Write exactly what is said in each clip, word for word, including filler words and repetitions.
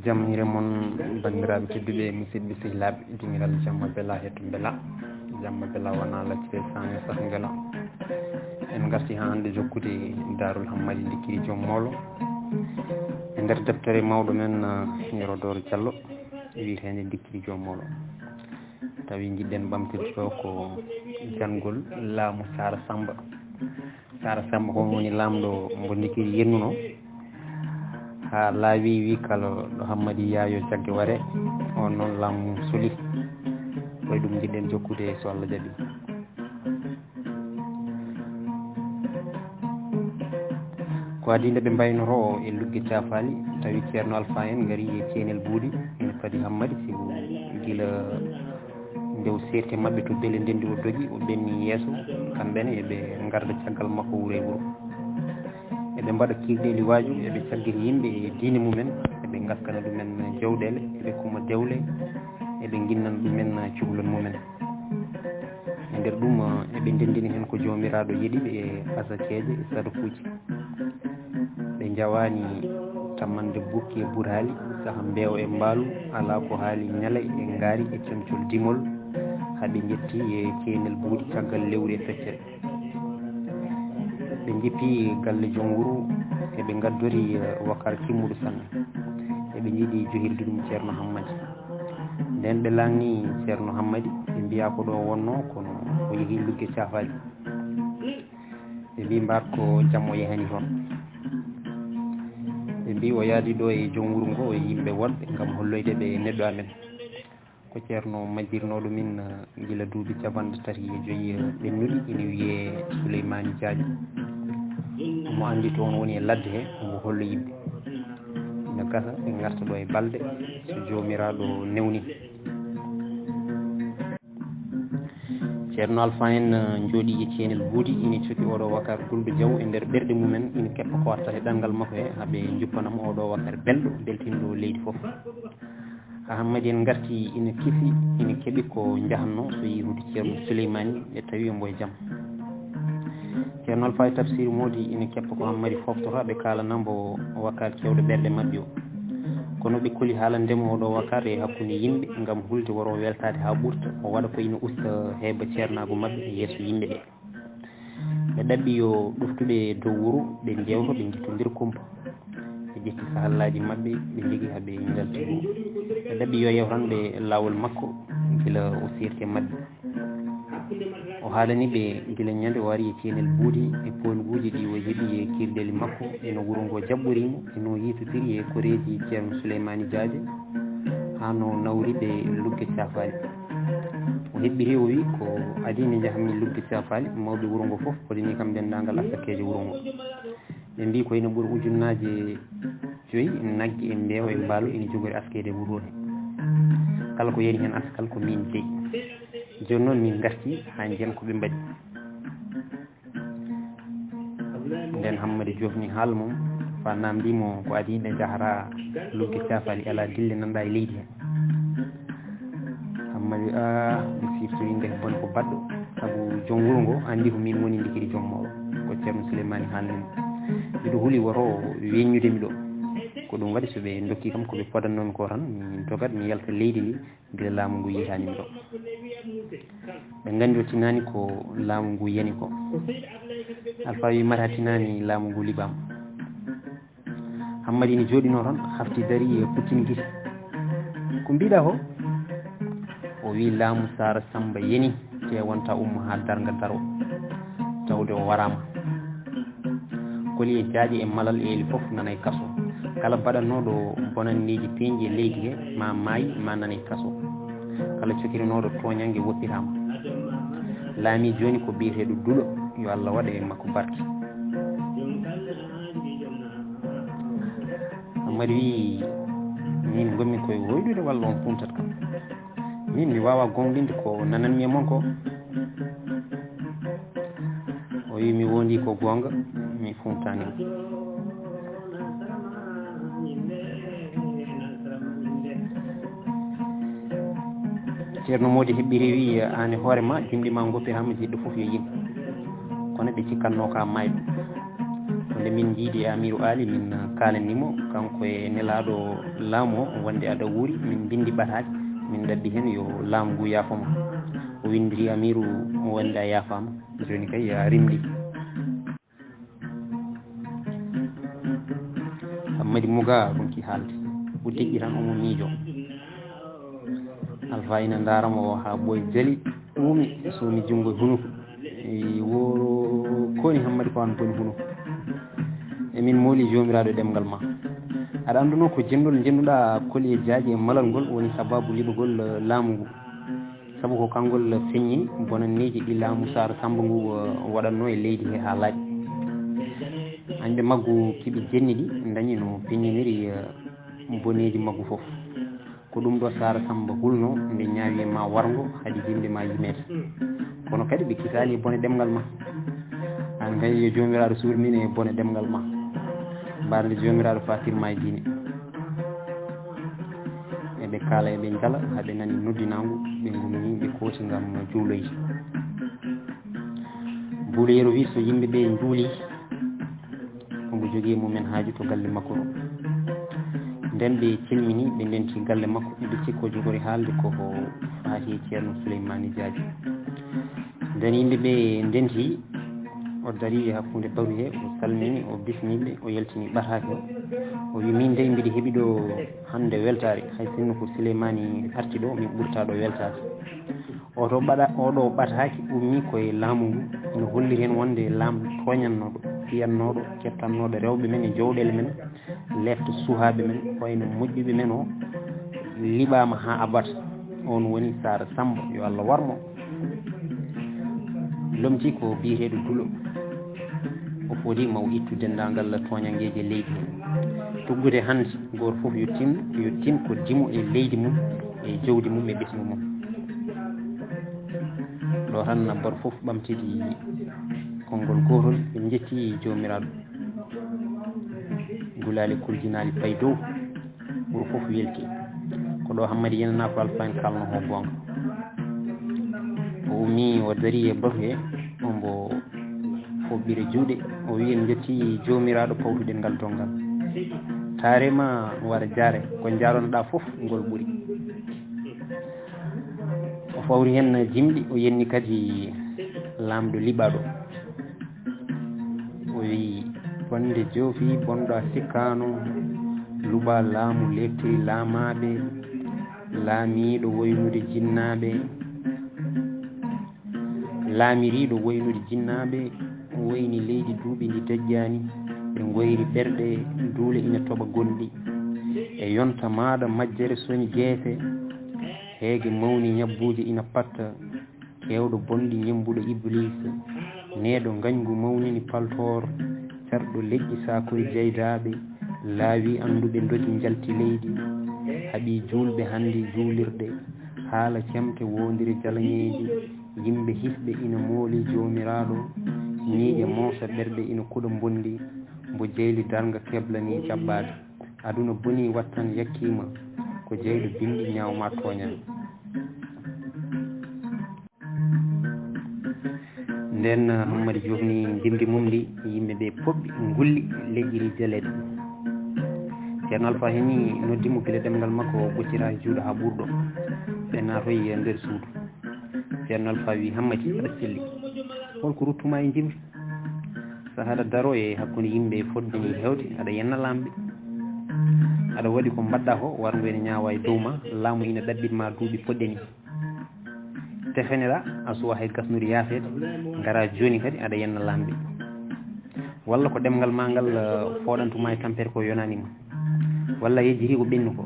Jam hiire mon, banndiraaɓe tedduɓe, musidɓe sehilaaɓe, dingiral jamma bela hetto bela. Jamma bela wona laccire sane sah ngela. En ngarti haa hannde jokkude Daarul Hammadi Ndikkiri Joom Moolo. E nder deftere mawɗo men, eh, Yero Dooro Jallo, wiyeteende Ndikkiri Joom Moolo. Tawi njiɗɗen ɓamtude ɗo ko jangol laamu Saara Samba. Saara Samba ko woni laamɗo mbo Ndikkiri yennuno, haa laawi wi kala ɗo Hammadi Yaayo jagge ware, on noon laamu soli. Koye ɗum njiɗɗen jokkude so Allah jaɓi. Ko adii nde ɓe mbaynoroo e lugge caafaali, tawi Ceerno Alfa en ngari e ceenel buuɗi, ene padi Hammadi sibu gila nde o seerti e maɓɓe to Beele Ndenndi o dogi, o ɓenni yeeso, kamɓe ne eɓe ngarda caggal makko wuro e wuro. Eɓe mbaɗa kiirɗeeli waaju, eɓe caggita yimɓe e diine mumen, eɓe ngaskana ɗumen jawɗeele, eɓe kuma dewle, eɓe nginnana ɗumen cukalon mumen. E nder ɗum, eɓe ndenndini heen ko Joomiraaɗo yeɗi ɓe e asakeeje e sadakuuji. Ɓe njawaani tammande bukki e burhaali, saha mbeewa e mbaalu, alaa ko haali ñalay e ngaari e comcol dimol, haa ɓe njetti e ceenel buuɗi caggal lewru e feccere. Ɓe njippi galle joom wuro, eɓe ngaddori, eh, wakar kimmuɗo sanne. Eɓe njiɗi johirde ɗum Ceerno Hammadi. Nden ɓe laamni Ceerno Hammadi, ɓe mbiya ko ɗo wonno, kono o yehi lugge caafaali. Ɓe mbi mbaat ko jam o yehani toon. Ɓe mbi o yaadi ɗo e joom wuro ngo e yimɓe woɗɓe ngam holloyde ɓe neɗɗo amen. Ko Ceerno majjirnooɗo min, eh, gila duuɓi capanɗe tati e joyi, eh, ɓennuɗi, ina wiyee Suleymaani Jaajo. Omo anndi toon woni e ladde he, omo hollo yimɓe. Ina gasa ɓe ngarta ɗo e balɗe, so Joomiraaɗo newni. Ceerno Alfa en, eh, njooɗii e ceenel buuɗi, ina coki oɗo wakar gulɗo jaw e nder ɓerɗe mumen, ina keppa ko watta e ɗanngal makko he, haa ɓe njuppana mo oɗo wakar belɗo, beltinɗo leydi fof. Haa Hammadi en ngarti, ina kiisi, ina keɓi ko njahannoo so yehude Ceerno Suleymaani, ɓe tawi mbo e jam. Ceerno Alfa e Tafsir Moodi ina keppa ko Hammadi fooftora, ɓe kaalana mbo wakar kewɗo ɓerɗe maɓɓe o. Kono ɓe koli haalande mo oɗo wakar e hakkunde yimɓe, ngam hulde woro weltaade haa ɓurta, o waɗa ko ina usta heɓa ceernaagu maɓɓe e yeeso yimɓe ɓe. Ɓe ɗaɓɓi yo ɗoftu ɓe dow wuro, ɓe njeewta, ɓe njittondira kumpa. Ɓe ƴetti sahallaaji maɓɓe, ɓe njogii haa ɓe njalti wuro. Ɓe ɗaɓɓi yo yewtan ɓe laawol makko gila o seerti e maɓɓe. O haalani ɓe gila ñande o ari e ceenel buuɗi e poolguuji ɗi o heɓi e kiirɗeeli makko, e no wuro ngo jaɓɓori mo, e no o yiitodiri e koreeji Ceerno Suleymaani Jaajo, haa no nawri ɓe lugge caafaali. O heɓɓiri, o wi, ko adii nde njahammi lugge caafaali, mawɓe wuro ngo fof podanii kam denndaangal asakeeje wuro ngo. Ɓe mbi ko ina ɓura ujunnaaje joyi nagge e mbeewa e mbaalu ina jogori askeede e wuro he. Kala ko yani heen askal ko miin jeyi. Jooni noon min ngarti haa njiyen ko ɓe mbaɗi. Nden Hammadi joofni haala mum, faa naamndii mo ko adii nde njahata lugge caafaali alaa dille nanɗa e leydi he. Hammadi, ah, mi siftori nde bone ko baɗɗo, sabu joom wuro ngo anndi ko miin woni Ndikkiri Joom Moolo, ko Ceerno Suleymaani haalni mo. Miɗo huli woto weññude mi ɗo. Ko ɗum waɗi so ɓe ndokki kam ko ɓe podannoo mi ko tan, mi dogat mi yalta leydi ndi, gila laamu ngu yiitaani mi ɗo. Ɓe nganndi o tinaani ko laamu ngu yani ko. Alfa wi mata tinaani laamu ngu liɓaama. Hammadi ne jooɗinoo toon, hafti darii e puccini gite. Ko mbiɗa ko? O wi laamu Saara Samba yani, te wonta umma haa darnga daro, tawde o waraama. Koli e jaaƴe e malal e eli fof nanay kaso. Kala baɗannooɗo bonanneeji peeñɗi e leydi he, ma maay, ma nanay kaso. Kala cokirinooɗo tooñannge woppitaama. Laami jooni ko biyeteeɗo duɗo, yo Allah waɗ e makko barke. Hammadi wi, min ngonmi koye woyɗude walla on funtat kam? Min mi waawaa gooŋɗinde ko nananmi e mon ko. O wi mi wondi ko goonga, mi funtaani. Ceerno Moodi heɓɓiri wi, aan e hoore ma, jimɗi ma ngoppiraama, jiɗɗo fof yo yim. Kono ɓe cikkatnoo ka maayɗo. Nde min njiidi e Amiiru Aali, min kaalani mo, kanko e nelaaɗo laamu o, wonde aɗa wuuri, min mbinndi ɓataake, min ɗaɓɓi heen yo laamu ngu yaafo mo. O winndiri Amiiru wonde a yaafaama, jooni kay a rimɗi. Hammadi Muga ronki haalde, o deƴƴi tan omo miijo. Alfa ina ndaara mo haa ɓooy jali, uumi, soomi junngo e hunuko. Wi, wo koni Hammadi ko aan boni hunuko. Emin mooli Joomiraaɗo e ɗemngal ma. Aɗa annduno ko jennol njennuɗaa koli e jaaƴe e malal ngol woni sabaabu liɓagol, eh, laamu ngu. Sabu ko kanngol feññini bonanneeji ɗi laamu Saara Sammba ngu, eh, waɗatno e leydi he haa laaɓi. Añɓe maggu kiɓi jenni ɗi ndañi no peññiniri, eh, boneeji maggu fof. Ko ɗum ɗo Saara Sammba hulno nde ñaawi e ma warngo, haɗi yimɓe ma yimeede. Kono kadi ɓe kisaani e bone ɗemngal ma. Aan kay yo Joomiraaɗo suur min e bone ɗemngal ma. Mbaar nde Joomiraaɗo fatir ma e diine. Eɓe kaala, eɓe njala, haa ɓe nani noddinaangu, ɓe ngummi, ɓe kooti ngam juuloyde. Buuloyeero wi, so yimɓe ɓe njuuli, omo jogii e mumen haaju to galle makko to. Nden ɓe cilmini, ɓe ndenti galle makko, eɓe cikko jogori haalde ko ko faati e Ceerno Suleymaani Jaajo. Nden yimɓe ɓe ndenti, o dari e hakkunde baru he, o salmini, o bismii ɓe, o yaltini ɓataake o. O wi, "Min dey mbiɗa heɓi ɗo hannde weltaare, hay sinno ko Suleymaani arti ɗo, min ɓurtaa ɗo weltaade." Oto ɓaɗa-, oɗo ɓataake ummii ko e laamu ngu, ina holliri heen wonde laamɗo tooñannooɗo, piyannooɗo, kettannooɗo rewɓe men e jowɗeele men, lefta suhaaɓe men, wayno moƴƴuɓe men o, liɓaama haa abada. Oon woni Saara Sammba, yo Allah war mo. Lomtii ko biyeteeɗo Dulo. O fodi ma o ittu denndaangal tooñanngeeji e leydi he. Tuggude hannde, gooto fof yo tin, yo tin ko dimo e leydi mum, e jawdi mum, e ɓesngu mum. Ɗo tan, bor fof ɓamtidi konngol gootol, ɓe njetti Joomiraaɗo. Gulaali kurjinaali payi dow, wuro fof welti. Ko ɗo Hammadi Yena Naafo Alfaan kalno ho goonga. O ummii, o darii e batu he, ombo foɓɓira juuɗe, o wi'i, "En njetti Joomiraaɗo, pawtuɗen ngal donngal. Taare ma wara jaare, ko njaaronoɗaa fof ngol ɓuri." O fawri heen jimɗi, o yenni kadi laamɗo liɓaaɗo. O wi'i, "Bonde joofi, bonɗo a sikkaano, luɓa laamu leeɓtiri laamaaɓe, laamiiɗo woynude jinnaaɓe." Laamiriiɗo woynude jinnaaɓe, wayni leydi duuɓi ndi dejjaani, ɓe ngoyri ɓerɗe, duule ina toɓa gonɗi. E yonta maaɗa majjere soñi geese, heege mawni ñabbuuje ina patta, keewɗo bonɗi ñemmbuɗo Ibliisa, neeɗo ngañgu mawnini paltoor, carɗo leƴƴi saakori jaydaaɓe, laawi annduɓe ndogi njalti leydi, haɓi juulɓe hannde juulirde, haala cemte woondire jalaŋeeji, yimɓe hisɓe ina mooli Joomiraaɗo, ñiiƴe moosa ɓerɗe ina kuɗa mbonndi, mbo jeyli darnga keblani jaɓɓaade. Aduna boni wattan yakkiima, ko jeyɗo bimɗi ñaawma tooñaa. Nden Hammadi Joob ni ndimri mum ndi, yimɓe ɓe poɓɓi ngulli leƴƴiri jaleeɗe. Ceerno Alfa Heni noddi mo gila ɗemngal makko o ɓoccira juuɗe haa ɓurɗo. Ɓe naatoyi e nder suudu. Ceerno Alfa wi, "Hammadi, aɗa selli. Holko ruttuma e ndimri? Sa haɗa daro e hakkunde yimɓe e fodde ni hewde, aɗa yenna laamɓe. Aɗa waɗi ko mbaɗɗa ko, warngo ene ñaawa e dow ma, laamu ina ɗaɓɓit ma duuɓi poɗɗe ni. Tefeneɗa, a suwa hay gasnude yaafeede, ngara jooni kadi aɗa yenna laamɓe. Walla ko ɗemngal ma ngal, eh, fooɗantuma e tampere ko yonaani ma. Walla a yejjiti ko ɓenni ko.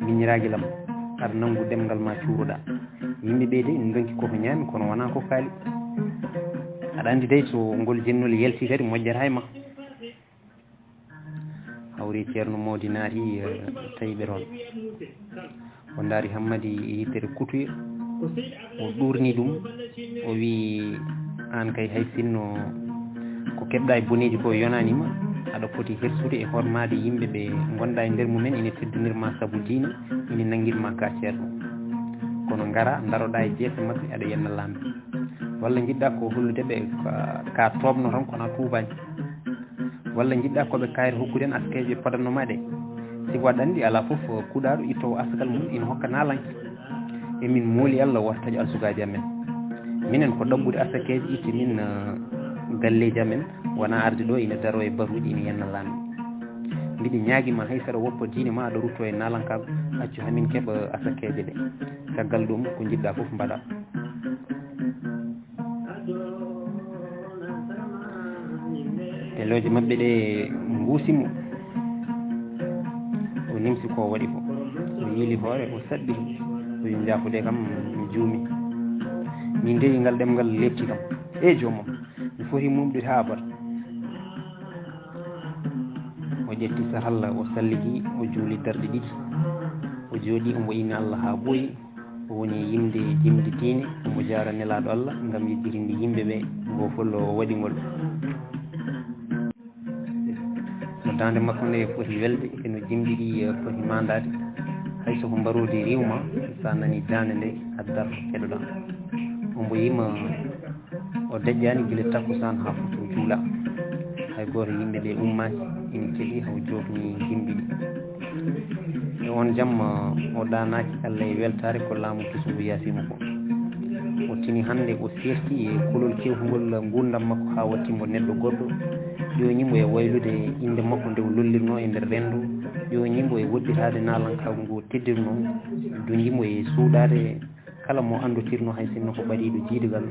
Miñiraaki lam, aɗa nanngu ɗemngal ma cuuruɗa. Yimɓe ɓe de ina ndonki koko ñaami, kono wonaa ko kaali. Aɗa anndi dey so ngol jennol yalti kadi moƴƴata e ma." Hawri Ceerno Moodi naati, eh, tawi ɓe toon. O ndaari Hammadi e yittere kutuye, o ɗuurni ɗum, o wi, "Aan kay hay sinno ko keɓɗa e boneeji ko yonaani ma, aɗa foti hersude e hormaade yimɓe ɓe ngonɗa e nder mumen ina teddinir ma sabu diina, ina nanngir ma ka ceerno. Kono ngara, ndaroɗa e jeese maɓɓe, aɗa yenna laamɓe. Walla njiɗɗa ko hollude ɓe ka, ka toobno tan, kono a tuubaani." Walla njiɗɗa ko ɓe kayre hokkude en askeeje podanno ma ɗe? Sibu aɗa anndi alaa fof kuuɗaaɗo ittoowo asakal mum ina hokka naalanke. Emin mooli Allah wota taƴo arsugaaji amen. Minen ko ɗaɓɓude asakeeje itte min eh, galleeji amen, wona arde ɗo ina daro e baruuji ina yenna laamɓe. Mbiɗa ñaagi ma hay saɗa woppa diine ma aɗa rutto e naalankaagu, accu hamin keɓa asakeeje ɗe. Caggal ɗum ko njiɗɗa fof mbaɗa. Pelooje maɓɓe ɗe mbuusi mo. O nimsi ko o waɗi ko. O yiili hoore, o saɗɗi. O wi'i, "Njaafude kam, mi juumi. Min dey ngal ɗemngal leeɓti kam. E joomam, mi foti muɓde haa abada." O ƴetti saralla, o salligi, o juuli darɗe ɗiɗi. O jooɗi, omo inna Allah haa ɓooyi. O woni e yimde jimɗi diine, omo jaara Nelaaɗo Allah ngam yejjitinde yimɓe ɓe ngoo follo o waɗi ngol. No daande makko nde foti welde, e no jimɗi ɗi eh, foti maandaade. Hay so ko mbaroodi riiwma, so a nanii daande nde, a darto keɗoɗaa. Omo yima O deƴƴaani gila takkusaan haa fof o juula. Hay gooto yimɓe ɓe ummaaki, ina keɗi haa o joofni jimɗi ɗi. E oon jamma, o ɗaanaaki Allah e weltaare ko laamu kesungu yaafii mo ko. O tini hannde o seerti e kulol kewngol nguurndam makko haa watti mo neɗɗo goɗɗo, ƴooñi mo e waylude innde makko nde o lollirnoo e nder renndo, ƴooñi mo e woɗɗitaade naalankaagu ngu o teddirnoo, duñi mo e suuɗaade kala mo anndotirnoo hay sinno ko ɓadiiɗo jiidugal,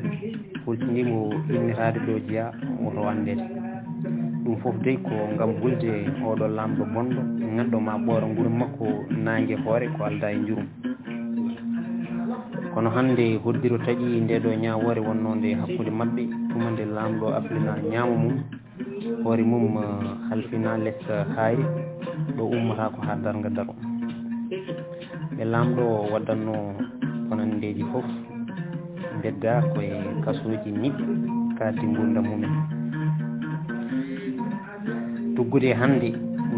holtindii mo inniraade ɗo jeyaa, woto anndeede. Ɗum fof dey ko ngam hulde ooɗo laamɗo bonɗo, ŋatɗo ma ɓoora nguru makko naange hoore ko aldaa e njurum. Kono hannde hoddiro taƴi nde ɗo ñaawoore wonnoonde hakkunde maɓɓe, tuma nde laamɗo aflina ñaamo mum, hoore mum eh, halfina les eh, haayre, ɗo ummata ko haa darnga daro. Ɓe laamɗo o waɗatno bonanndeeji fof, mbedda ko e kasooji niɓɓi, kaaddi nguurndam mumen. Tuggude hannde,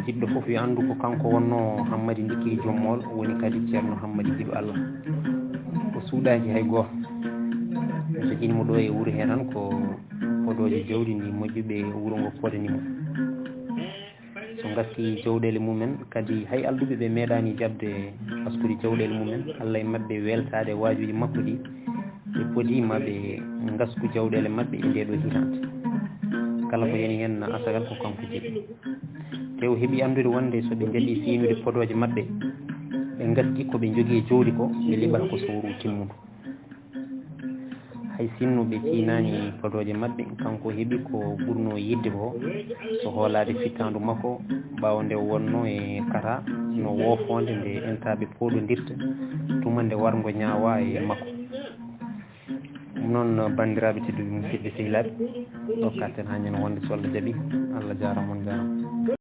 jiɗɗo fof yo anndu ko kanko wonnoo Hammadi Ndikkiri Jommool, woni kadi Ceerno Hammadi Giɗo Allah. O suuɗaaki hay gooto. Ɓe njogini mo ɗo e wuro hee tan ko podooje jawdi ndi moƴƴuɓe wuro ngo podani mo. So ngarti jawɗeele mumen, kadi hay alɗuɓe ɓe meeɗaani jaɓde ɓaskude jawɗeele mumen, Allah e maɓɓe weltaade waajuuji makko ɗi, ɓe podi ma ɓe ngasku jawɗeele maɓɓe e ndee ɗoo hitaande. Kala ko yani heen asakal ko kanko jeyi. Te o heɓi anndude wonde so ɓe njaɓii siinude podooje maɓɓe, ɓe ngasdi ko ɓe njogii e jawdi ko, ɓe liɓata ko sowru timmundu. Hay sinno ɓe ciinaani podooje maɓɓe, kanko heɓi ko ɓurnoo yiɗde ko, so hoolaade fittaandu makko, ɓaawo nde o wonnoo e kata no woofoonde nde entaaɓe pooɗondirta, tuma nde warngo ñaawaa e makko. Ɗum noon, banndiraaɓe tedduɓe, musidɓe sehilaaɓe, ɗo katten haa ñande wonde, so Allah jaɓii. Allah jaaraama, on njaaraama.